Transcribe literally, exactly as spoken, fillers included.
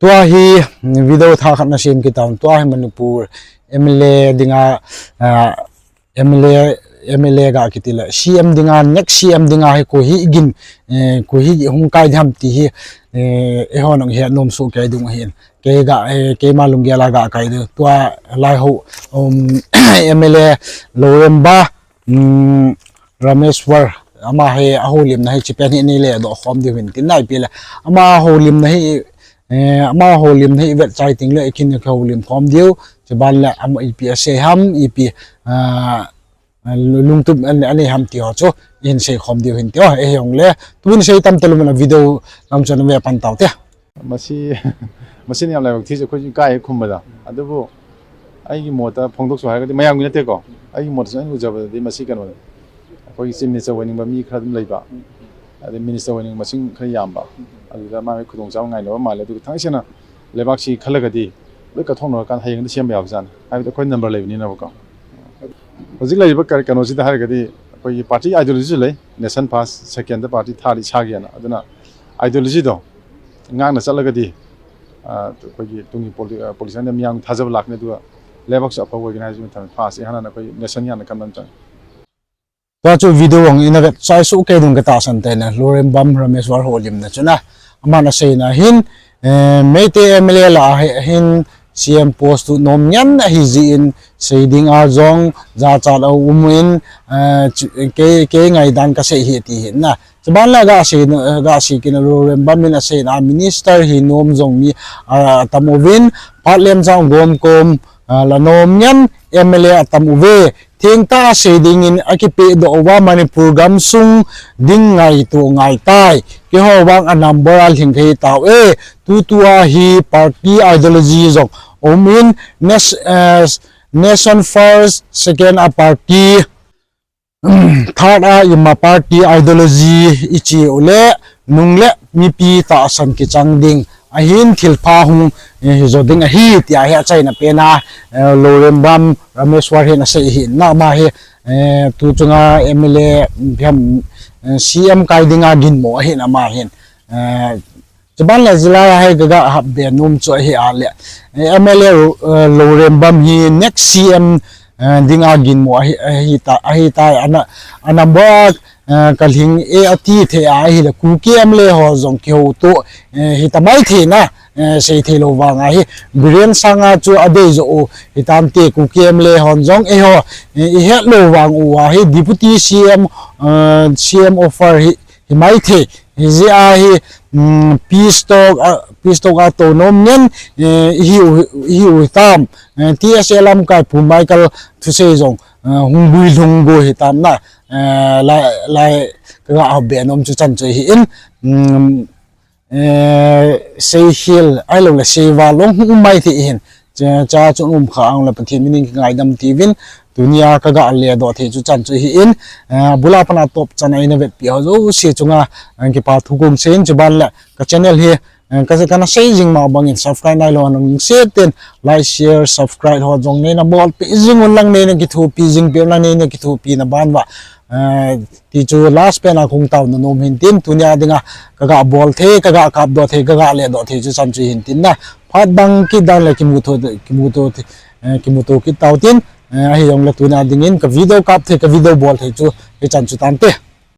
Tua hi video thah khat nasem kit tauvin, tua hi Manipur M L A dinga, ah, M L A, M L A ga kiti le, C M dinga, next C M dinga hi koi hi gin, eh, koi hi hung kai ding ham ti hi, eh, eiho nung hi nom soh kei ding ahin. Kei ga, eh, keima lunggel a ga kai ding. Tua lai ho, um, M L A Loremba, um, Rameswar, ama hi ahoulimna hi chipen hi nei le doh khom diu hin tin nai pi le. Ama houlimna hi, eh, ama houlimna hi vet chai ting le kin ka houlim khom diu. Chiban le ama ipi asei ham, ipi, ah, lungtup an, anei ham ti ho chu, ihin sei khom diu hin ti ho, eiho le. Tuin sei tam talou na video lam chu na ve pan tau te. ꯃꯁꯤ, ꯃꯁꯤꯅ ꯌꯥꯝ ꯂꯥꯏꯕꯛ ꯊꯤꯁꯦ, ꯑꯩꯈꯣꯏꯁꯨ ꯏꯀꯥꯏ ꯍꯦꯛ ꯈꯨꯝꯕꯗ꯫ ꯑꯗꯨꯕꯨ ꯑꯩꯒꯤ ꯃꯣꯠꯇ ꯐꯣꯡꯗꯣꯛꯆꯧ ꯍꯥꯏꯔꯒꯗꯤ, ꯃꯌꯥꯝꯒꯤ ꯅꯠꯇꯦꯀꯣ, ꯑꯩꯒꯤ ꯃꯣꯠꯇꯁꯨ ꯑꯩꯅ ꯎꯖꯕꯗꯗꯤ ꯃꯁꯤ ꯀꯩꯅꯣꯅꯤ, ꯑꯩꯈꯣꯏꯒꯤ Chief Minister ꯑꯣꯏꯅꯤꯡꯕ ꯃꯤ ꯈꯔ ꯑꯗꯨꯝ ꯂꯩꯕ, ꯑꯗꯩ Minister ꯑꯣꯏꯅꯤꯡꯕ ꯃꯁꯤꯡ ꯈꯔ ꯌꯥꯝꯕ, ꯑꯗꯨꯗ ꯃꯥꯒꯤ ꯈꯨꯗꯣꯡꯆꯥꯕ ꯉꯥꯏꯅꯕ ꯃꯥꯜꯂꯦ꯫ ꯑꯗꯨꯒ ꯊꯥꯡꯒꯩ ꯁꯦꯡꯅ ꯂꯩꯕꯥꯛꯁꯤ ꯈꯜꯂꯒꯗꯤ ꯂꯣꯏ ꯀꯠꯊꯣꯛꯅꯔꯀꯥꯟꯗ ꯍꯌꯦꯡꯗ ꯁꯦꯝꯕ ꯌꯥꯕꯖꯥꯠꯅꯤ, ꯍꯥꯏꯕꯗꯤ ꯑꯩꯈꯣꯏ number ꯂꯩꯕꯅꯤꯅꯕꯀꯣ꯫ ꯍꯧꯖꯤꯛ ꯂꯩꯔꯤꯕ ꯀ-, ꯀꯩꯅꯣꯁꯤꯗ ꯍꯥꯏꯔꯒꯗꯤ ꯑꯩꯈꯣꯏꯒꯤ party ideologyꯁꯨ ꯂꯩ, nation first, secondꯗ party, thirdꯗ ꯏꯁꯥꯒꯤꯅ꯫ ꯑꯗꯨꯅ ideologyꯗꯣ ꯉꯥꯛꯅ ꯆꯠꯂꯒꯗꯤ, ꯑ, ꯑꯩꯈꯣꯏꯒꯤ ꯇꯨꯡꯒꯤ ꯄꯣꯂꯤ-, ꯑ, politicianꯗ ꯃꯤꯌꯥꯝ ꯊꯥꯖꯕ ꯂꯥꯛꯀꯅꯤ, ꯑꯗꯨꯒ ꯂꯩꯕꯥꯛꯁꯨ ꯑꯐꯕ ꯑꯣꯏꯒꯅꯤ ꯍꯥꯏꯕꯁꯤ ꯃꯊꯪ first ꯏꯍꯥꯟ ꯍꯥꯟꯅ ꯑꯩꯈꯣꯏ nationꯒꯤ ꯍꯥꯟꯅ ꯈꯟꯕ ꯑꯃ ꯆꯪꯉꯤ꯫ Tua chu video hung ina vet chai soh kei ding ka tahsan te na, Lorembam Rameswar houlimna chu na. Aman aseina hin, eh, Meitei M L A lah a hi, hin C M post tu nom ngen ahi jeh in, sei ding a jong jachat a um in, eh, chu, kei, kei ngaidan ka sei hi ti hin na. Chuban la ga sei, ga sei kit na, Lorembam in aseina, minister hi nom jong mi, ah, atam uvin, phat lem chang gom kom, ah, la nom ngen, M L A atam uve. Thengtah a sei dingin akipehdoh uva Manipur gamsung ding ngaito ngaitai. Keiho vang a number a lhing thei tau e. Tutua hi party ideology jong um in nas-, eh, nation first, second a party, third a ima party ideology ichi u le nung le mipi tahsan kichang ding. Ahin thilpha hung, eh, hijo ding ahi, tia hi achaina pen a, eh, Lorembam Rameswar hin asei hi, na ama hi, eh, tu chunga M L A, eh, C M kai dinga ginmo ahi na ama hin. Eh, chuban la jilai a hi ka ga hap be nom chu ahi a le. Eh, M L A, eh, Lorembam hi next C M, eh, dinga ginmo ahi, ahi ta, ahi ta, ana, a number a, eh, ka lhing e ati thei a ahi le, Kuki M L A ho jong kihou to, eh, hita mai thei na, eh, sei thei lou vang a hi, Biren Singh a chu adei jo u, hitante Kuki M L A hon jong eiho, eh, ihet lou vang u a hi, Deputy C M, eh, C M offer hi, hi mai thei, hijeh a hi, um, peace talk, ah, peace talk a tou nom ngen, eh, ihi u, ihi u hitam, eh, T S A lamkai Pu Michael thusei jong, eh, hung bui lhung go hitam na, eh, lai, lai, ka ga hap be nom chu chan chu hi in, um, eh, sei hil, ahilou le sei val long hung um mai thei hin. Cha, cha chun um kha ang le Pathen min in kingaidam tiuvin, tunia ka ga le doh thei chu chan chu hi in, eh, bula pana top chan a ina vetpi ho jouse chunga, eh, kipa thu kong sei in chuban le ka channel hi, eh, ka, kana sei jing ma bangin subscribe nailou nung se ten like, share, subscribe ho jong neina bolpi jing un lang neina kithopi jing pi un lang neina kithopi na ban uva, eh, ti chu last pen a kong taona nom hin tin, tunia dinga ka ga bol thei, ka ga kap doh thei, ka ga le doh thei chu chan chu hin tin na. Phat dang kit dan le kimuto, kimuto, eh, kimuto kit tau tin, eh, ahi jong le tunia dingin ka video kap thei, ka video bol thei chu hichan chu tante.